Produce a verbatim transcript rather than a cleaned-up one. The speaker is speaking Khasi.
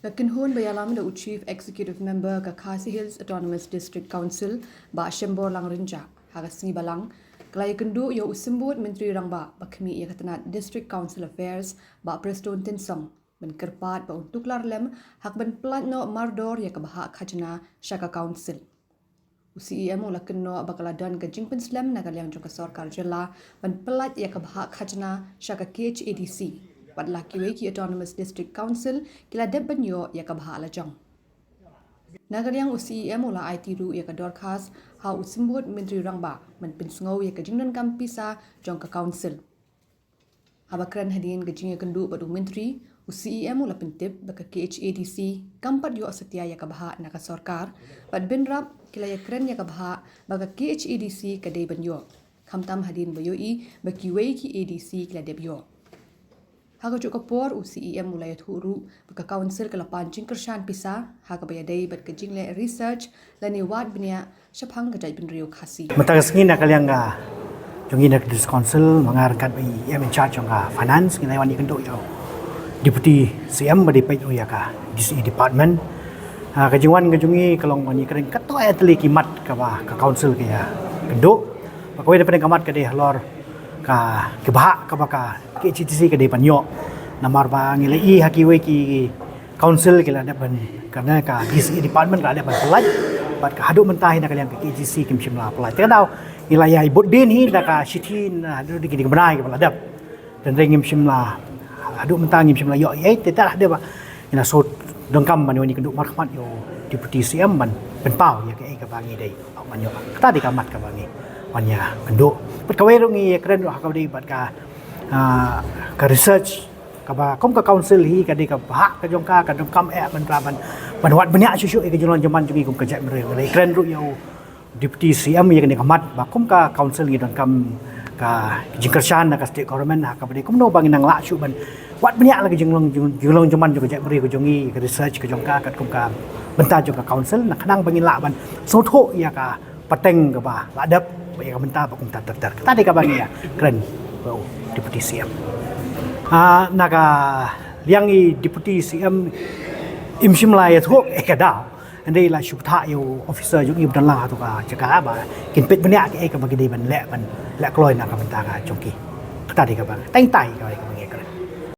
Ka kynhun ba ïalam da u Chief Executive Member ka Khasi Hills Autonomous District Council, Bah Shemborlang Rynjah, ha ka sngi Balang, ka la ïakynduh ïa u Symbud Myntri Rangbah ba khmih ïa ka tnat District Council Affairs, Bah Prestone Tynsong, ban kyrpad ba un tuklar lem ha kaban pyllait noh mardor ïa ka bhah khajna sha ka Council. U C E M u la kynnoh ba ka la don ka jingpynslem na ka liang jong ka sorkar jylla ban pyllait ïa ka bhah khajna sha ka K H A D C, bad la kiwei ki Autonomous District Council ki la dep ban ïoh ïa ka bhah lajong. Na ka liang u C E M u la aiti ruh ïa ka dorkhas ha u Symbud Myntri Rangbah ban pynsngew ïa ka jingdonkam pisa jong ka Council. Haba kren hadien ka jingïakynduh bad u Myntri, u C E M u la pyntip ba ka K H A D C kam pat ïoh satia ïa ka bhah na ka sorkar, bad bynrap ki la ïakren ïa ka bhah ba ka K H A D C ka dei ban ïoh, khamtam hadien ba ïohi ba kiwei ki A D C ki la dep ïoh. Ha kajuh ka por u C E M u la ïathuh ruh ba ka Council ka la pan jingkyrshan pisa ha kaba ïadei bad ka jingleh research lane wad bniah shaphang ka jaitbynriew Khasi. Mynta ka sngi na ka liang ka jong ngi na ka District Council, ma nga ryngkat bad i M in charge jong ka Finance, ngi la wan ïakynduh jong Deputy C M ba dei peit ruh ïa ka D C E Department. Ah, ka jingwan ka jong ngi ka long ban ïakren katto katne tylli ki mat kaba ka Council ka ïakynduh. Ba kawei na pdeng ka mat ka dei halor ka, ka bhah kaba ka K H A D C ka dei ban ïoh. Namar ba ngi la i ha kiwei ki Council ki la dep ban, kane ka D C E Department ka la dep ban pyllait, bad ka haduh mynta hi na ka liang ka K H A D C kim shym la pyllait. Te ka daw ngi la ïai bud dien hi da ka shithi na haduh ki dei ki bnai kiba la dep. Te ngim shym la, haduh mynta ngim shym la ïoh ei, te ta haduh ba ngi la sot donkam ban ïoh, ngi kynduh markhmat ïa u Deputy C M ban pynpaw ïa kaei kaba ngi dei ban ïoh. Kata dei ka mat kaba ngi wan ïakynduh. Bad kawei ruh ngi ïakren ruh ha kaba dei bad ka, ah, ka research kaba kum ka Council hi ka dei ka bhah ka jong ka, ka donkam eh ban, ban, ban wad bniah shuh shuh ïa ka jinglong jingman jong ngi kum ka jaitbynriew. Ngi la ïakren ruh ïa u Deputy C M ïa kane ka mat ba kum ka Council ngi donkam ka jingkyrshan na ka State Government ha kaba dei kumno ba ngin nang lah shuh ban wad bniah la ka jinglong, jing-, jinglong jingman jong ka jaitbynriew ka jong ngi, ka research ka jong ka katkum ka bynta jong ka Council, na khnang ba ngin lah ban sngewthuh ïa ka pateng kaba la dep, ba ïa ka bynta ba kumta ter ter. Kata dei kaba ngi ïakren bad u Deputy C M. Ah, na ka liang i Deputy C M im shym la ïathuh eh ka daw. Hynrei la shu bthah ïa u officer jong ngi ba don lang ha tu ka jaka ba kin peit bniah kaei kaba ki dei ban leh, ban leh kloi na ka bynta ka jong ki. Kata dei kaba, tang tai kaba, kaba ngi ïakren.